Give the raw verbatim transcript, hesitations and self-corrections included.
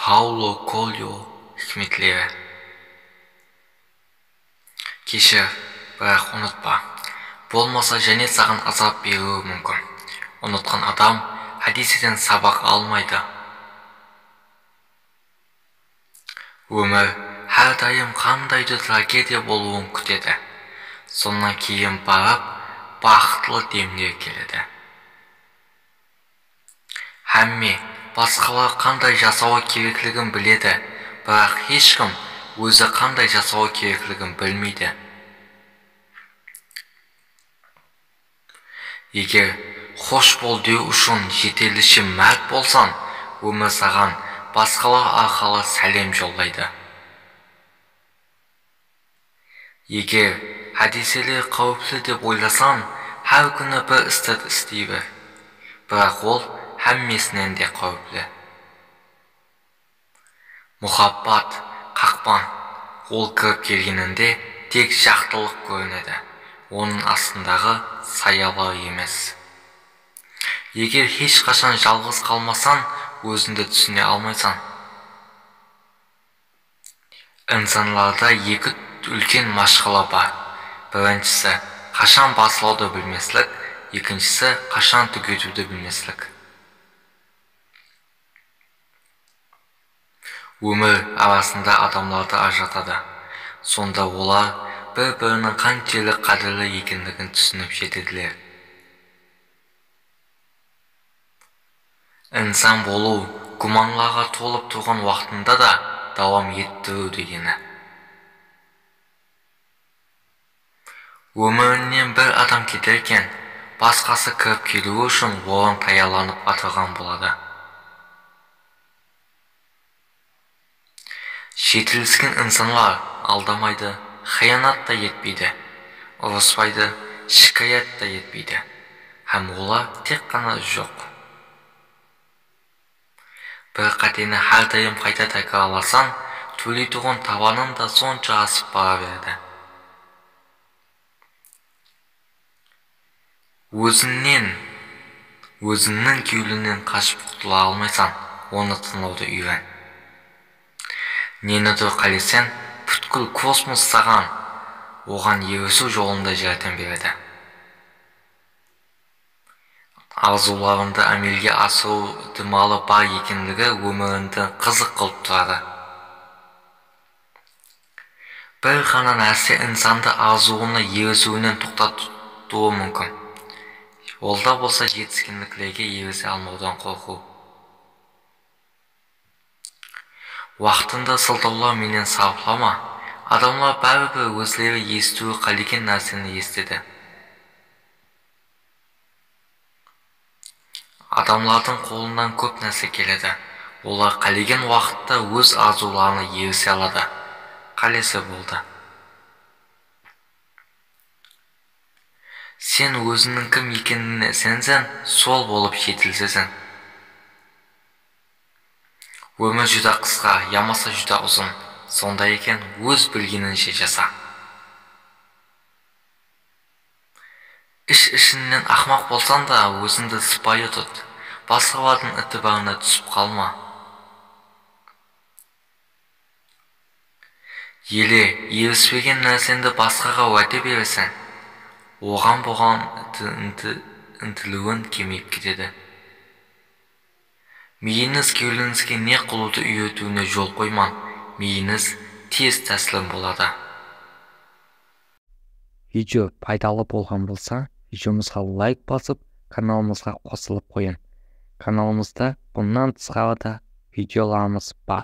Paulo Koelyo hikmetleri. Keshir, biraq unutpa. Bolmasa, jáne saǵan azap beriwi múmkin. Unutqan adam hádiseden sabaq almaydı. Ómir hár dayım qanday da tragediya bolıwın kútedi. Sonnan keyin barıp, baxıtlı demler keledi. Hámme basqalar qanday jasawı kerekligin biledi, biraq hesh kim ózi qanday jasawı kerekligin bilmeydi. Eger xosh bol dew ushın jeterlishe márt bolsań, ómir saǵan basqalar arqalı sálem jollaydı. Eger hádiseler qáwipli dep oylasań, hár kúni bir isti isley ber. Biraq ol hámmesinen de qáwipli. Muhabbat, qaqpan. Ol kirip kelgeninde tek jaqtılıq kórinedi. Onıń astındaǵı sayalar emes. Eger hesh qashan jalǵız qalmasań, ózińdi túsine almaysań. Insanlarda eki úlken mashqala bar. Birinshisi, qashan baslawdı bilmeslik, ekinshisi, qashan túgetiwdi bilmeslik. Ómir arasında adamlardı ajıratadı. Sonda olar bir-biriniń qanshelli qádirli ekenligin túsinip jetediler. Insan bolıw gúmanlarǵa tolıp turǵan waqtında da dawam ettiriw degeni. Ómirinen bir adam keterken, basqası kirip keliwi ushın orın tayarlanıp atırǵan boladı. Jetilisken insanlar aldamaydı, xıyanat ta etpeydi, urıspaydı, shikayat ta etpeydi hám olar tek ǵana joq. Bir qáteni hár dayım qayta tákirarlasań, tóleytuǵın tabanıń da sonsha asıp bara beredi. Ózińnen, ózińniń kewlinen qashıp qutıla almaysań, onı tıńlawdı úyren. Nenidur qáleseń, pútkil kosmos saǵan oǵan erisiw jolında járdem beredi. Arzıwlarıńdı ámelge asırıw itimalı bar ekenligi ómirińdi qızıq qılıp turadı. Bir ǵana nárse insandı arzıwına erisiwinen toqtatıwı múmkin. Ol da bolsa jetiskenliklerge erise almawdan qorqıw. Waqtında sıltawlar menen sarıplama, adamlar báribir ózleri esitiwi qálegen nárseni esitedi. Adamlardıń qolından kóp nárse keledi. Olar qálegen waqıtta óz arzıwlarına erise aladı. Qálese boldı. Sen ózińniń kim ekenińe isenseń, sol bolıp jetiliseseń. Ómir júdá qısqa, yamasa júdá uzın. Sonday eken, óz bilgenińshe jasa. Ish-ishińnen aqmaq bolsań da, ózińdi sıpayı tut. Basqalardıń itibarına túsip qalma. Ele erispegen nárseńdi basqaǵa wáde bereseń, oǵan-buǵan inti-, inti-, intiliwiń kemeyip ketedi. Miyińiz kewlińizge ne qılıwdı úyretiwine jol qoymań, miyińiz tez táslim boladı. Video paydalı bolǵan bolsa, videomızǵa layk basıp, kanalımızǵa qosılıp qoyıń. Kanalımızda bunnan tısqarı da videolarımız bar.